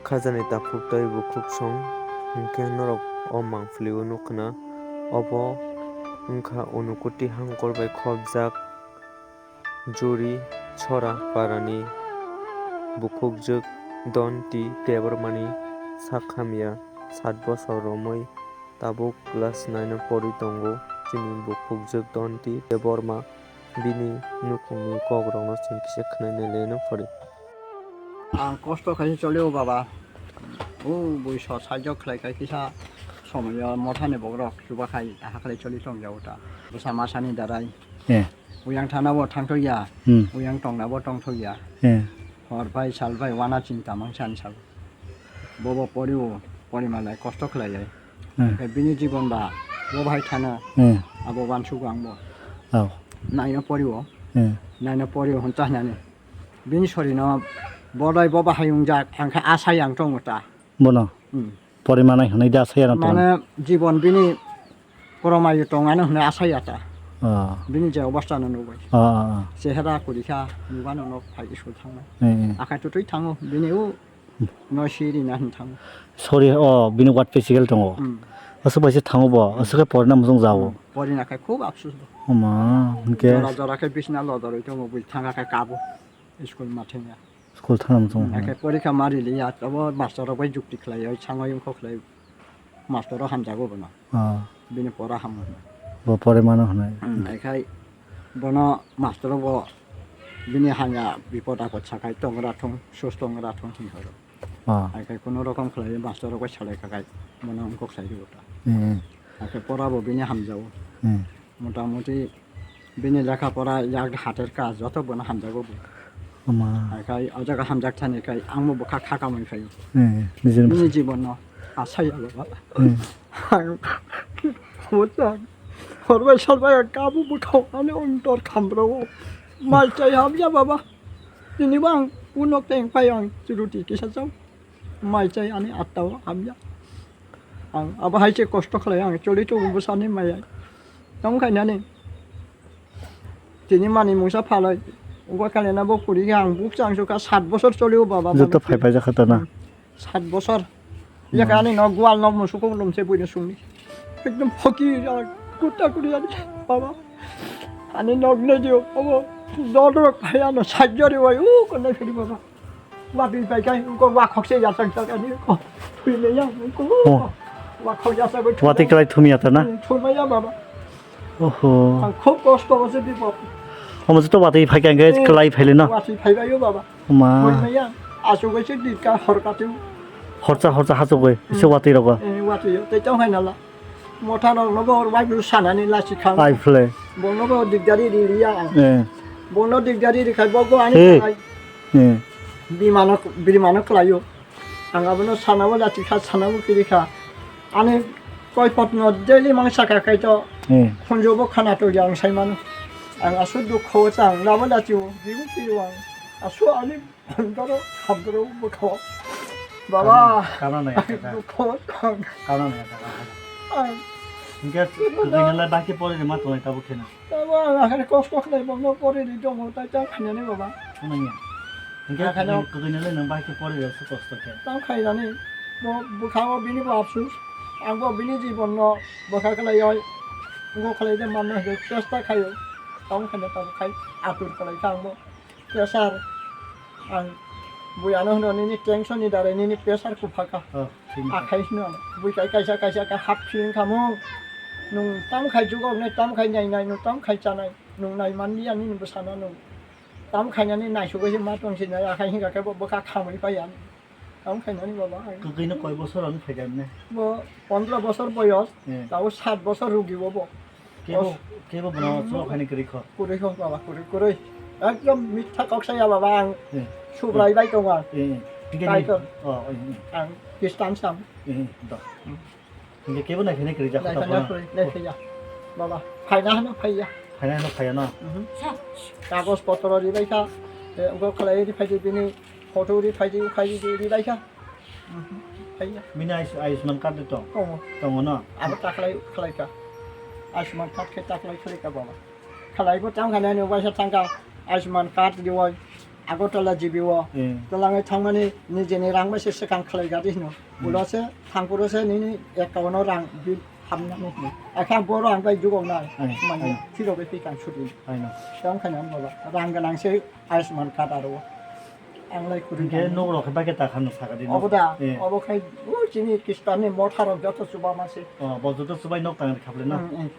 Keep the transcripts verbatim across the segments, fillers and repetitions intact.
Khajani takhuk tei bukhuk song hwnkhe norok o mangpili o nukkhna. Obo wngkha Unakoti hangkor bai khopjak Juri Chora parani bukhukjwk Donti Debbarmani sak hamya sat bosor romwi tabuk class nine o porwi tongo. Chini bukhukjwk Donti Debbarma bini nukhungni kokrokno chwng kisa khwnai nailai no pori. Ang kosto khaisa cholio baba. O bui so sajok khlai khai kisa somoyo mothani bokrok chuba khai hakhlai choli tongjago ta. Bwsa masani darai. Eh. Uyang thana bo thangthokya. Hmm. Uyang tongna bo tongthokya. Eh. Hor bai sal bai wana chinta mang san sal. Bobo poriwo porimalai kosto khlailai. Hmm. Khe bini jibon ba bo bai thana. Hmm. Abo wansugo ang bo. Oh. Naina poriwo. Hmm. Naina poriwo hwn chahnani. Bini sorino bodai bo bahai wngjak, ang khe asai ang tongo ta. Bono? Hmm. Porimanai hwnwi da asai ano tongo? Mane jibon bini koromayo tongano hwnwi asai ya ta. Ah. Bini je obostha no nugwi. Ah, ah, ah. Chehera kurikha, nugano nok phai school thangnai. Eh, eh. Akai tutui thango, bini o no siri na hwn thango. Sorry, oh, bini what physical tongo? Hmm. Aswk bai se thango bo, aswk khe porina muchung jao. Hmm. Porina khai khub afsus bo. Oma, hwnkhe? Jora jora khe bisna lodoroi tongo, bui thanga khe kabo. School ma thangya. School thana muchung. Hmm, ake porikha ma riliya, abo master rok bai jukti khlai, oi sango yongkho khlai, master rok hamjago bono. Ah. Bini pora hamo hwnwi. Bo pore mano hwnwi. Hmm, aikhai bono master rok bo bini hanya bipod apod sakai tongra thung, sus tongra thung hwnwi horo. Ah. Aikhai kuno rokom khlai master rok bai salai khakai bono wngkok sai rwgo ta. Hmm. Ake pora bo bini hamjago. Hmm. Motamuti bini lekha pora yak hater ka joto bono hamjago bo. Oma. Hai khai o jaga hamjak thani khai ang bo bwkha kha kamui phaio. Eh, nijini bini jibon no asai alo bala. Eh. Ang hota horbai salbai ang kabu bwkha ani ontor khamro. Mai chai hamya baba. Tini bang unok teng pai ang chiruti kisa chau. Mai chai ani atta o hamya. Ang abo hai se kosto khlai ang choli tongo bwsani maya. Tamo khainani. Tini mani mungsa phalai. Ugo khainana bo kuri khe ang buk chang sukha sat bosor choli o baba. Joto phai phai jakha ta na. Hmm. Sat bosor. Hmm. Yakha ani no gwal no musuko lum se buino sungni. Ekdom phokir ang kuta kuri ani baba. Ani nok ne dio abo. Dodrok phai ano sajjori wai u konai phiri baba. Watwi pai kai, ko wa khokse ya sak sak ani ko. Thui me ya, ko. Oh. Wa khok ya sak ko. Watwi klai thumya ta na? Thumya ya baba. Oho. Ang khub kosto ase bipod. Omo joto watwi phai kai, eh, klai phaile no? Watwi phai bai o baba. Ma. Thumya ya. Asu gaise di ka hor ka tu. Horcha horcha hachu goi, se watwi rogo. Eh, watwi yo. Te chong hai nala. Motha rok no bo bai bu sanani lasi khang. Ai phle. Bono bo digdari ri ri ya. Eh. Bono digdari ri khai bo go ani. Eh. Khai. Eh. Bimano, bimano khlaio. Ang abono sanabo lasi kha, sanabo kiri kha. Ani koi potno daily mang saka kai to. Eh. Khunjo bo khana to yang sai mano. Ang asu dukho chang labo lasi o. Bibu kiri wang. Asu ani Hamdoro, hamdoro bwkha. Baba. Kana nai kaka. Bwkha. Kana nai kaka. Ang. Hingke kagwinalai bahai khe pori rima tongnai tabuk kheno. Tabo ang akhai kosto khlai bongno pori ri tongo tai ta khainani baba. Nangya. Hingke kagwinalai nang bahai khe pori rima kosto khe. Tang khainani. Bo bwkha o bini bo afsus. Ang bo bini jibon no bwkha khlai oi. Ngo khlai de manna hingke chesta khaio. Tang khaina tabuk khai atur khlai kha ang bo. Pressure, ang bui ano hwno nini tension ni darai nini pressure kuphaka. Oh, thik. Akhai hwno, bui kai kaisa kaisa khe hap feeling khamung. Nung tam khai jugok nai, tam khai nai nai, nung tam khai chanai, nung nai manliya nini bwsano nung. Tam khainani naisugwi se ma tongsinai, akhai hingkha khe bo bwkha khamwi paiya. Tamo khainani baba ang. Kwkwi no koi bosor ani phaikha ne? Bo pondro bosor boyos, eh, tabo sat bosor rugi bo bo. Kebo, os- kebo bono chwla phaini kwrwi kho. Kwrwi kho baba, kwrwi, kwrwi. Ekdom mitha kok saya baba ang. Eh. Subrai bai tongo ang. Eh, eh. Hingke ni- Kaitor. Oh, eh, eh. Ang Kristan sam. Eh, eh, do. Hmm. Hingke kebo naikhe naikhe rijak kho Naikhe tabukno. Naikhe, naikhe ya. Baba, phaina hano phaiya. Phaina hano phaiya no? Mhm. Kagos potro ribai kha. Eh, ungkho khlai ri phaidi bini photo ri phaidi, phaidi ri bai kha. Mhm. Phaiya. Bini Ayus-, Ayushman card de tong? Tongo. Tongo no? Abo taklai khlai kha. Ayushman card khe taklai khlai kha baba. Khlai bo tang kha nani waisa thang kha Ayushman card riwai. Agartala G B o. Eh. Twlangwi thangmani nijeni rang bai se swkang khlai gadi hino. Hmm. Ulo se thangphuru se nini account o rang bill hamnani hino. Akhe ang boro ang bai jugong na. Ai, mani ai. Phiro bai phikang shooting. Ai no. Tang khana baba. Rang ganang se Ayushman card aro. Ang lai kuri Hingke ganang. Nok rok khe bai khe ta khano sakadi. Obo da. Eh. Obo khai u chini Kristani motha rok joto chuba ma se. Oh, bo joto chubai nok tang khaple na. Hmm, hmm.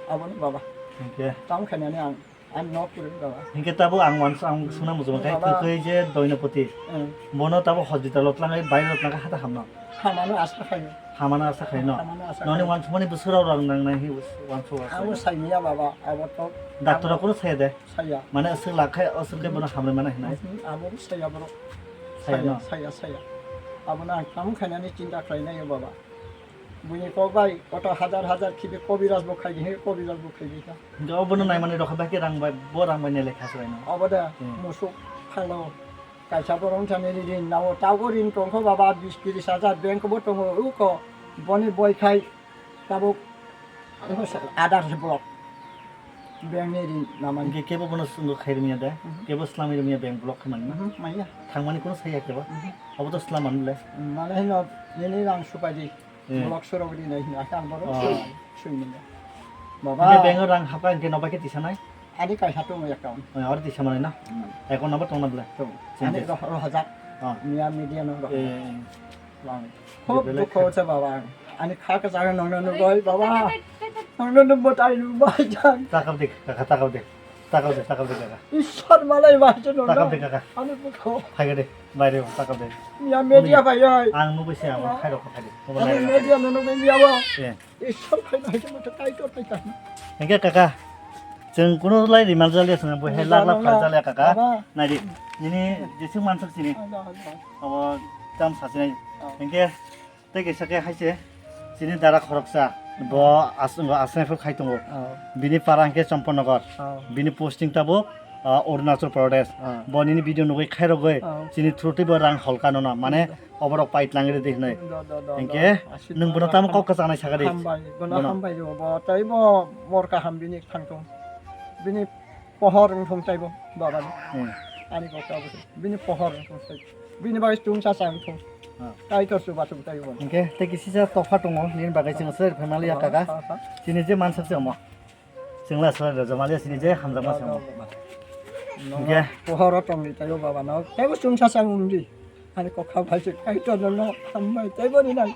Abo ni baba. Hingke. Tang khana ni ang. Ang nok kwrwng baba. Hinkhe tabuk ang uansa ang sungna muchungo khe Baba. Kwkhwi je Doinopoti. Hmm. Bono tabuk hospital o tlangwi baire o tlangkha hata hamno. Hamano asa khaio. Hamano asa khaino. Hamano asa Noni khaio. Uansukmani bwswk rok rang nang nai hi uansuk uansuk. Abo saimaya baba, abo to. Doctor rok kunu saya de. Saya. Mane aswk lakhai aswk khe bono hamrwi mano hinai. Hmm, abo saya bro. Saya no? Saya, saya. Abono ang tamo khainani chinta khlainai baba. Buini kok bai koto hajar hajar khibi kobiraj bo khaibi, he kobiraj bo khaibi kha. Hingke obono naimani rokha bai khe rang bai, bo rang bai nelai kha swlaino. Obo da Hmm. musuk phalo kaisa borok wngthani rin nao, tabuk rin tongkho baba bis tris hajar bank bo tongo, uko boni boi khai tabuk adar se block bank ni rin namani. Hingke kebo bono swngo khairwmya da, Mhm. kebo slamwi rwmya bank block khaimani. Mhm, maya. Thangmani kono saya kebo. Mhm. Obo to slamani le. Mane hino nini rang supai di. Eh. Block sorok rinai hino, akhe ang borok Oh. sui nini. Baba. Hingke bank o rang hapkha hingke nobai khe tisanai? Ani kaisa tongo account. Oh, aro tisa manai na? Hmm. Account number tongna bwle? Tong. Sini Ani je. Roh-, rohajak. Oh. Miya media no rohajak. Eh. Lang. Khub Bebele dukho kha- se baba ang. Ani kha kwchang nongno nugoi baba. Nongno nugbo tai nugbo jang. Takap de, kaka, takap de. Takap de, takap de, kaka. Ishwar malai ba se nongno. Takap de, kaka. Ani bukho. Phai de, baire takap de. Miya media Uni- phai oi. Ang nugui se ang khairok kha de. Ani media no nugui miya bo. Eh. Ishwar khai bai khe motho Kaitor khai ta. Hingke kaka, chwng kuno lai rimal jaliya swnam bo he Rimal lak lak jaliya. Phal jaliya kaka. Baba. Naidi, nini jeswk manswk sini. Ada, ada. Abo tam sasinai. Oh. Hingke tei kaisa khe haise sini dara khoroksa. Bo aswk aswk khai tongo. Oh. Bini para hingke Chomponogor. Oh. Bini posting tabuk, ah, Arunachal Pradesh. Oh. Bo nini video nugui khairogoi. Oh. Chini through tei bo rang holka nono. Mane Hmm. Oborok pai tlang ridi hinoi. Do, do, do, Hingke do. Aswk nwng bono tamo kok kwchangnai sakha di. Hambai, bono Bono. Hambai rw bo. Tai bo mor kaham bini thangthong. Bini pohor wngthong tai bo baba ni. Hmm. Ani kok abo se. Bini pohor wngthong tai. Bini bai chwngsa chang thong. Ah. Tai to chuba thong tai bo. Hingke tei kisisa topha tongo nini bagwi chwng sir family Ah, kaka. Ah, ah. Chini je mansak se omo. Chwngla sora rwjak maliya sini je hamjakma se omo. Hingke Pohoro tongdi tayo baba no. Tebo chwngsa chang wngdi. Ani kokha bai se Kaitor no hambai tebo ni nang.